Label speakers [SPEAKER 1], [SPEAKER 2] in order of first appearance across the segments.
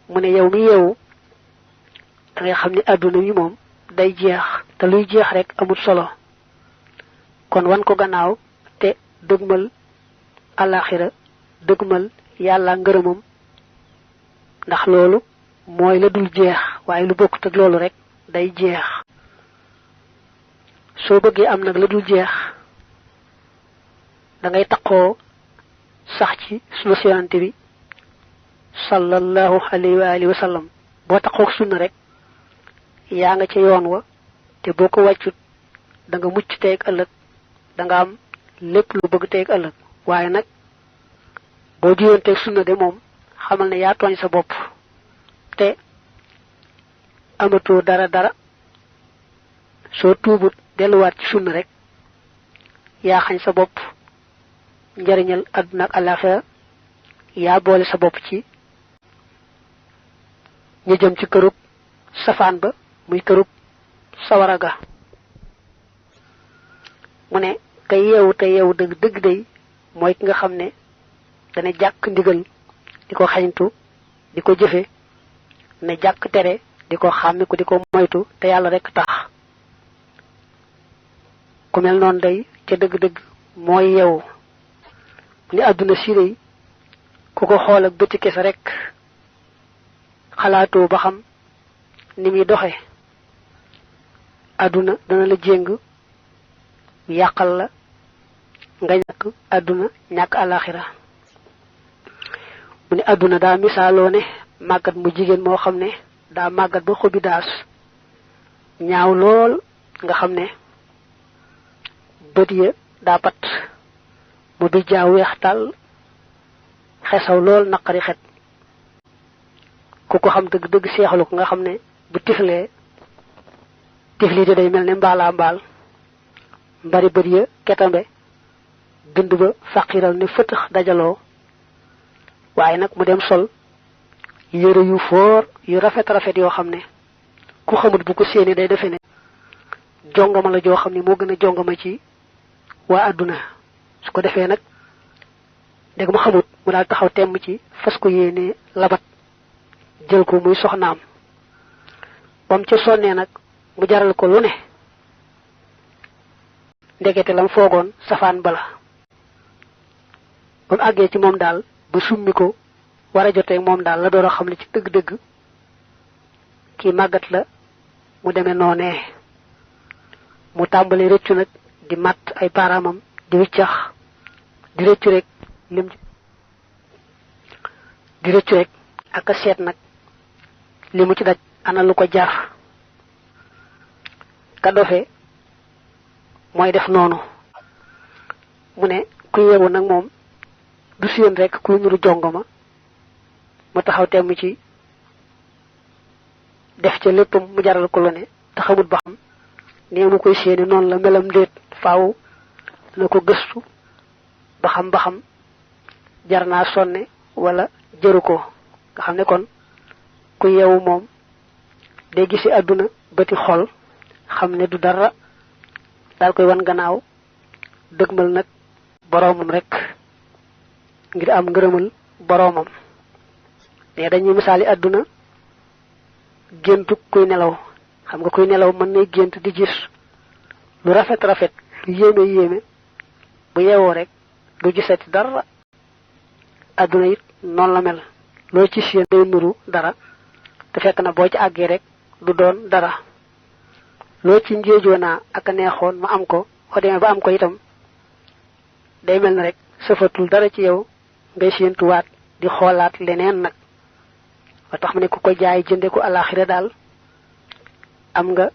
[SPEAKER 1] mu ne yow mi yeewu da ngay xam ne àdduna wi moom day jeex te luy jeex rek amul solo kon wan ko gannaaw te dëgmal alaxira dëgmal yàlla ngërëmam ndax loolu mooy la dul jeex waaye lu bokkut ak loolu rek day jeex soo bëggee am nag la dul jeex da ngay taqoo sax ci sunu yonante bi sallallahu alayhi wa alihi wa sallam boo taqoo sunna rek yaa nga ca yoon wa te boo ko wàccut da nga mucc tey ak ëllëg da nga am lépp lu bëgg tey ak ëllëg waaye nag boo jiyoonteeg sunna de moom xamal ne yaa tooñ sa bopp te amatoo dara soo tuubut delluwaat ci sunna rek yaa xañ sa bopp njariñal àdduna ak àllaaxira yaa boole sa bopp ci ñu jëm ci kërub safaan ba muy kërub sawara ga mu ne kay yeewu te yeewu dëgg day mooy ki nga xam ne dana jàkk ndigal di ko xañtu di ko jëfe ne jàkk tere di ko xàmmiku di ko moytu te yàlla rek tax ku mel noonu day ca dëgg-dëgg mooy yeewu ni àdduna si day ku ko xool ak bëti kese rek xalaatoo ba xam ni muy doxe àdduna dana la jéng yàqal la nga ñàkk àdduna ñàkk àlaxira mu ne àdduna daa misaaloo ne màggat mu jigéen moo xam ne daa màggat ba xobi daas ñaaw lool nga xam ne bët ya daa pat mu bi jaaw weex tàll xesaw lool naqari xet ku ko xam dëgg seexalu ko nga xam ne bu tifli de day mel ne mbaalaa mbaal mbari bët ya ketambe bind ba faqiral ne fëtëx dajaloo waaye nag mu dem sol yére yu foor yu rafet yoo xam ne ku xamut bu ko séenee day defe ne jongama la joo xam ne moo gën a jongama ci waa àdduna su ko defee nag dégg mu xamut mu daal taxaw temm ci fas ko yéene labat jël ko muy soxnaam bam ca sonnee nag mu jaral ko lu ne ndekete lam foogoon safaan bala bam àggee ci moom daal ba summi ko war a jotee moom daal la door a xam ne ci dëgg-dëgg kii màggat la mu demee noonee mu tàmbali rëccu nag di matt ay paaraamam di wiccax di rëccu rek ak a seet nag li mu ci daj ana lu ko jar ka dofe mooy def noonu mu ne ku yeewu nag moom du séen rek kuy nuru jongoma mu taxaw temm ci def ca léppam mu jaral ko lu ne te xamut ba xam nee mu koy séeni noonu la melam déet faaw na ko gëstu ba xam jar naa sonne wala jëru ko nga xam ne kon ku yeewu moom day gisi àdduna bëti xol xam ne du dara daal koy wan gannaaw dëgmal nag boroomam rek ngir am ngërëmal boroomam ne dañuy misaali àdduna géntu kuy nelaw xam nga kuy nelaw mën nay gént di gis lu rafet lu yéeme bu yeewoo rek du gisati dara àdduna it noonu la mel loo ci seen day nuru dara te fekk na boo ci àggee rek du doon dara loo ci njéejoo naa ak a neexoon ma am ko boo demee ba am ko itam day mel na rek sëfatul dara ci yow ngay séentuwaat di xoolaat leneen nag ba tax mu ne ku ko jaay jënde ko alaxira daal am nga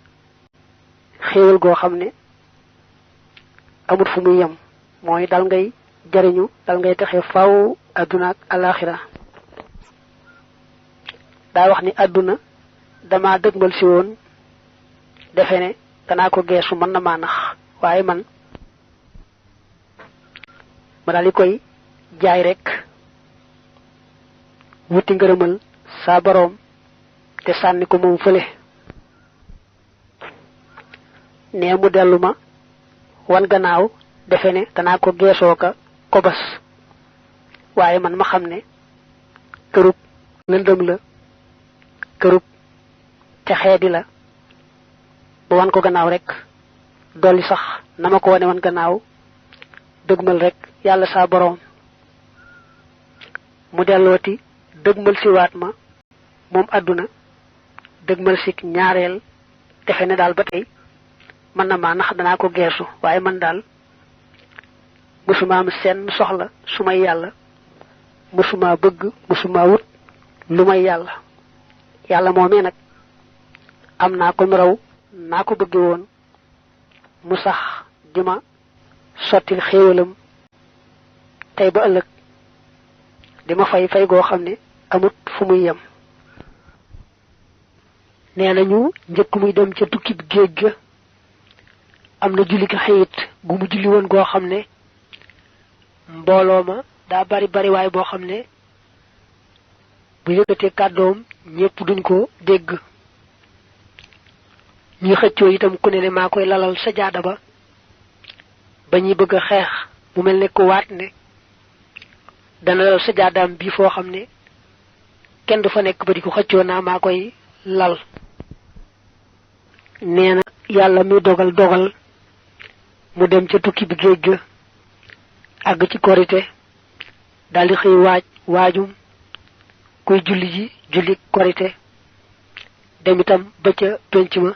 [SPEAKER 1] xéewal goo xam ne amut fu muy yem mooy dal ngay jariñu dal ngay taxe faw àdduna ak alaxira daa wax ni àdduna dama dëgmal si woon defe ne danaa ko geesu mën na maa nax waaye man ma daal di koy jaay rek wuti ngërëmal saa boroom te sànni ko moom fële nee mu dellu ma wan gannaaw defe ne danaa ko geesoo ka kobas waaye man ma xam ne kërub lëndëm la kërub te xeedi la ba wan ko gannaaw rek dolli sax nama ko wane wan gannaaw dëgmal rek yàlla saa boroom mu dellooti dëgmal si waat ma moom àdduna dëgmal si ñaareel defe ne daal ba tey mën na maa nax danaa ko geesu waaye man daal mësuma am seen soxla su may yàlla mësuma bëgg mësuma wut lu may yàlla yàlla moomee nag am naa ko nu raw naa ko bëgge woon mu sax di ma sottil xéewalam tey ba ëllëg di ma fay fay goo xam ne amut fu muy yem nee nañu njëkk muy dem ca tukki bi géej ga am na julli xëyit gu mu julli woon goo xam ne mbooloo ma daa bari waay boo xam ne bu yëkkatee kàddoom ñépp duñ ko dégg ñuy xëccoo itam ku ne maa koy lalal sajaada ba ñuy bëgg a xeex mu mel ne ku waat ne dana lal sajaadaam bii foo xam ne kenn du fa nekk ba di ko xëccoo naa maa koy lal nee na yàlla mi dogal mu dem ca tukki bi géej ga àgg ci korite daldi xëy waajum kuy julli korite dem itam ba ca penc ma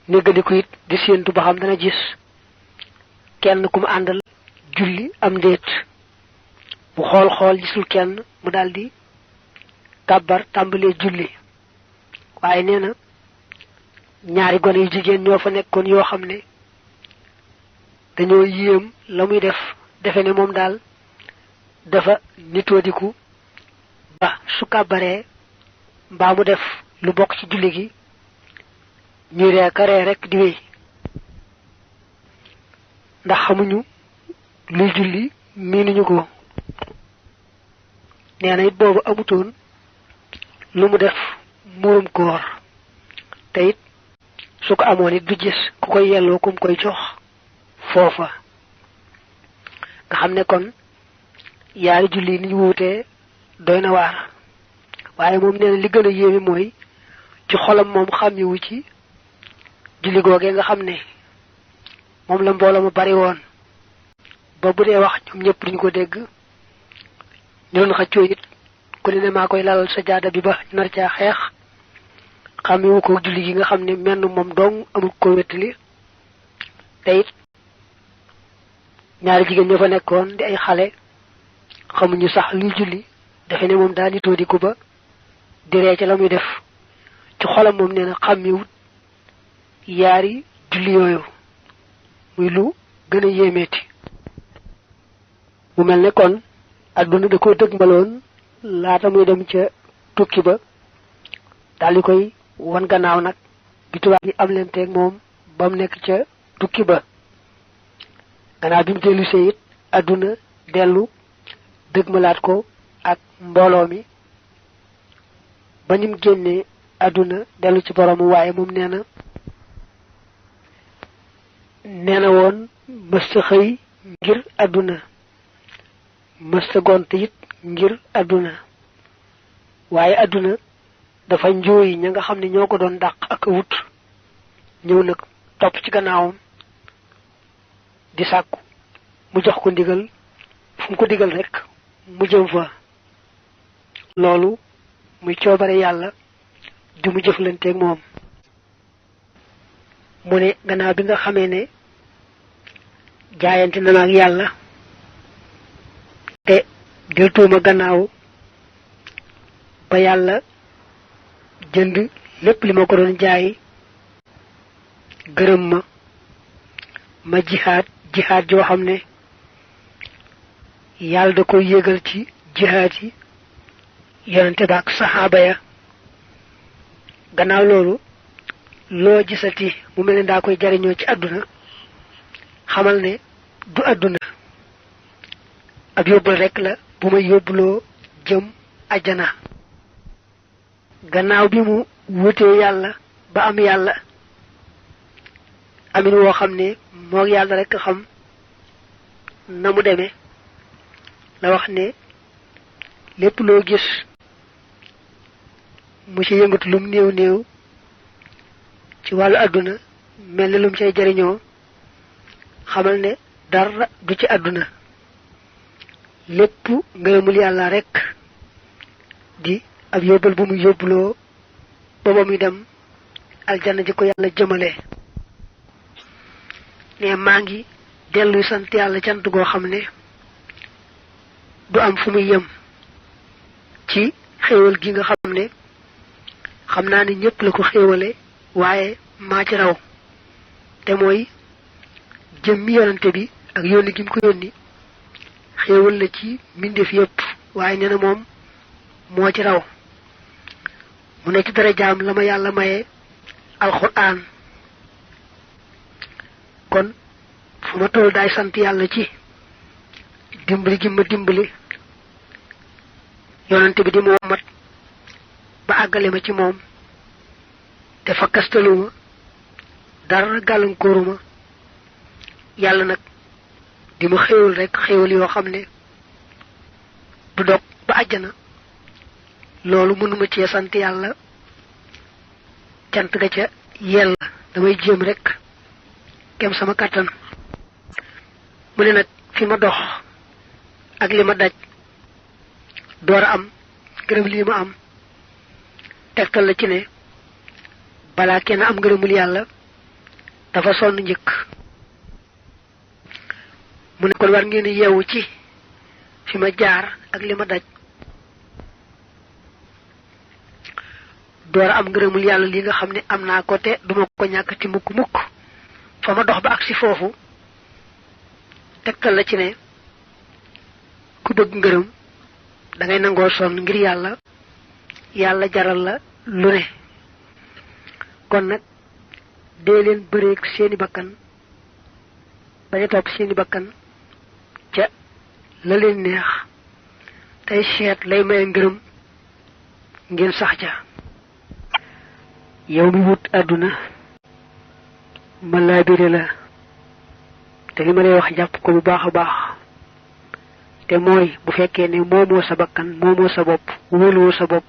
[SPEAKER 1] néggandiku it di séentu ba xam dana gis kenn ku mu àndal julli am ndéet mu xool gisul kenn mu daldi kàbbar tàmbalee julli waaye nee na ñaari gone yu jigéen ñoo fa nekkoon yoo xam ne dañoo yéem la muy defe ne moom daal dafa nitoodiku ba su kàbbaree mbaa mu def lu bokk ci julli gi ñuy ree rek di wéy ndax xamuñu luy julli miinuñu ko nee na it boobu amutoon lu mu def muurum koor te it su ko amoon it du gis ku koy yelloo kum koy jox foofa nga xam ne kon yaari julli ni ñu wuutee doy na waar waaye moom nee na li gën a yéeme mooy ci xolam moom xàmmiwu ci julli googee nga xam ne moom la mbooloo ma bari woon ba bu dee wax ñoom ñëpp duñ ko dégg ñu doon xëccoo it ku ne maa koy lalal sajaada bi ba nar caa xeex xàmmiwu ko julli gi nga xam ne menn moom dong amul ko wettali te it ñaari jigéen ñoo fa nekkoon di ay xale xamuñu sax luy julli defe ne moom daa nitoo di ko ba di ree ca la muy def ci xolam moom nee na xàmmiwut yaari julli yooyu muy lu gën a yéemeeti mu mel ne kon adduna da ko dëgmaloon laata muy dem ca tukki ba daal di koy wan gannaaw nag bi tubaab yi am leen teeg moom ba mu nekk ca tukki ba gannaaw bi mu dellusee it adduna dellu dëgmalaat ko ak mbooloo mi ba nim génnee adduna dellu ci boroomu waaye moom nee na woon mësta xëy ngir adduna mësta gont it ngir adduna waaye adduna dafa njooyi ña nga xam ne ñoo ko doon dàq ak wut ñëw nag topp ci gannaawam di sàkku mu jox ko ndigal fu mu ko digal rek mu jëm fa loolu muy coobare yàlla di mu jëflanteeg moom mu ne gannaaw bi nga xamee ne jaayante na ak yàlla te deltuuma gannaaw ba yàlla jënd lépp li ma ko doon jaay gërëm ma jihaad joo xam ne yàlla da koy yégal ci jihaad yi yonente baak saxaaba ya gannaaw loolu loo gisati mu mel ne daa koy jariñoo ci àdduna xamal ne du àdduna ab yóbbal rek la bu may yóbbuloo jëm ajjana gannaaw bi mu wutee yàlla ba am yàlla amin woo xam ne moog yàlla rek xam na mu demee la wax ne lépp loo gis mu ci yëngatu lum néew néew ci wàllu àdduna mel ne lum cay jariñoo xamal ne dara du ci àdduna lépp ngërëmul yàlla rekk di ab yóbbal bu mu yóbbuloo ba ba muy dem aljanna ji ko yàlla jëmale ne maa ngi dellu sant yàlla cant goo xam ne du am fu muy yem ci xéewal gi nga xam ne xam naa ne ñëpp la ko xéewale waaye maa ci raw te mooy jëmmi yonante bi ak yónni gi mu ko yónni xéewal la ci mbindeef yépp waaye nee na moom moo ci raw mu ne ci dara jaam la ma yàlla maye alxuraan kon fu ma toll daay sant yàlla ci dimbali gi ma dimbali yonante bi di ma womat ba àggale ma ci moom te fa kastaluma dara gàllankooruma yàlla nag di ma xéewal rek xéewal yoo xam ne du dog ba àjjana loolu mënuma cee sant yàlla cant ga ca yella damay jéem rek kem sama kàttan mu ne nag fi ma dox ak li ma daj door a am ngërëm lii ma am tegtal la ci ne balaa kenn am ngërëmul yàlla dafa sonn njëkk mu ne kon war ngeen yeewu ci fi ma jaar ak li ma daj door a am ngërëmul yàlla li nga xam ne am naa ko te duma ko ñàkkati mukk mukk fa ma dox ba ak si foofu tegtal la ci ne ku bëgg ngërëm da ngay nangoo sonn ngir yàlla yàlla jaral la lu ne kon nag dee leen bëreeg seeni bakkan bañ a topp seeni bakkan ca la leen neex tey seet lay maye ngërëm ngeen sax ca yow mi wut àdduna ma laabire la te li ma lay wax jàpp ko bu baax a baax te mooy bu fekkee ne moomoo sa bakkan moomoo sa bopp wóoluwoo sa bopp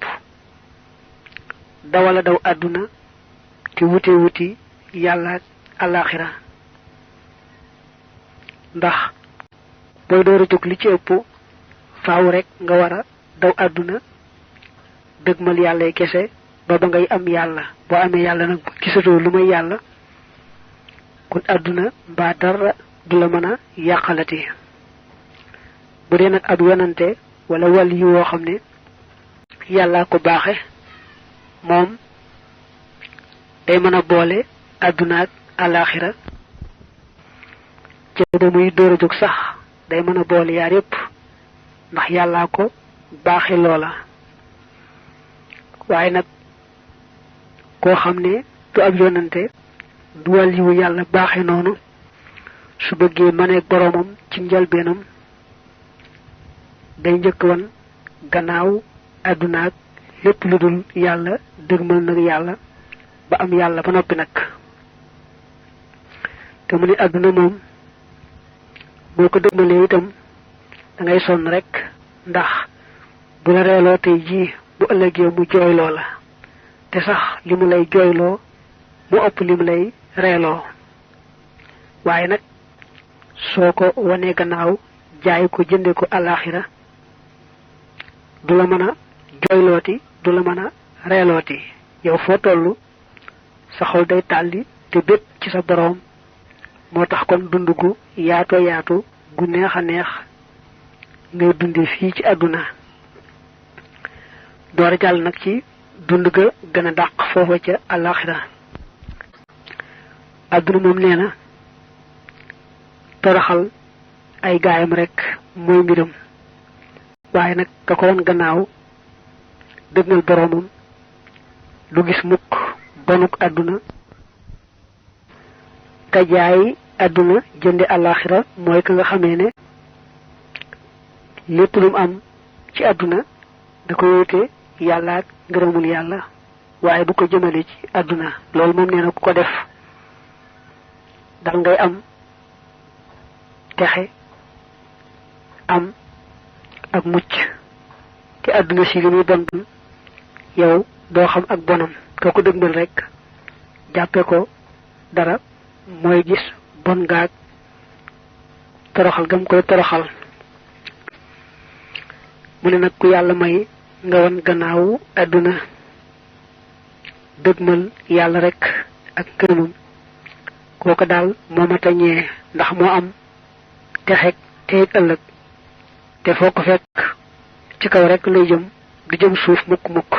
[SPEAKER 1] dawala daw àdduna te wuti yàlla àllaaxira ndax booy door a jóg li ci ëpp faaw rek nga war a daw àdduna dëgmal yàlla kese ba ngay am yàlla boo amee yàlla nag gisatoo lu may yàlla kon àdduna mbaa dara du la mën a yàqalati bu dee nag ab yonante wala wàll yi woo xam ne yàllaa ko baaxe moom day mën a boole àdduna ak àllaaxira ca ba muy door a jóg sax day mën a boole yaar yépp ndax yàllaa ko baaxe loola waaye nag koo xam ne du ab yonante du wàll yiwu yàlla baaxe noonu su bëggee maneeg boroomam ci njëlbeenam day njëkk wan gannaaw àdduna ak lépp lu dul yàlla dëgmal nag yàlla ba am yàlla ba noppi nag te mu ne àdduna moom boo ko dëgmalee itam da ngay sonn rek ndax bu la reeloo tey jii bu ëllëgee mu jooyloo la te sax li mu lay jooyloo mu ëpp li mu lay reeloo waaye nag soo ko wanee gannaaw jaay ko jënde ko àllaaxira du la mën a jooylooti du la mën a reelooti yow foo tollu sa xol day tàlli te bépp ci sa boroom moo tax kon dund gu yaatoo yaatu gu neex a neex ngay dunde fii ci àdduna door a jàll nag ci dund ga gën a dàq foofa ca àllaaxira àdduna moom nee na toroxal ay gaayam rek mooy mbiram waaye nag ka ko won gannaaw dëggal boroomam du gis mukk bonuk àdduna ka jaay àdduna jënde àllaaxira mooy ka nga xamee ne lépp lu mu am ci àdduna da ko wéete yàlla ak ngërëmul yàlla waaye du ko jëmale ci àdduna loolu moom nee na ku ko def dal ngay am texe am ak mucc te àdduna si li muy bon yow doo xam ak bonam ka ko dëgmal rek jàppe ko dara mooy gis bon gaag toroxal gam koy toroxal. mu ne nag ku yàlla may nga wan gannaaw àdduna dëgmal yàlla rek ak këramam kooka daal moo mat a ñee ndax moo am texeeg teeg ëllëg te foo ko fekk ci kaw rek lay jëm du jëm suuf mukk mukk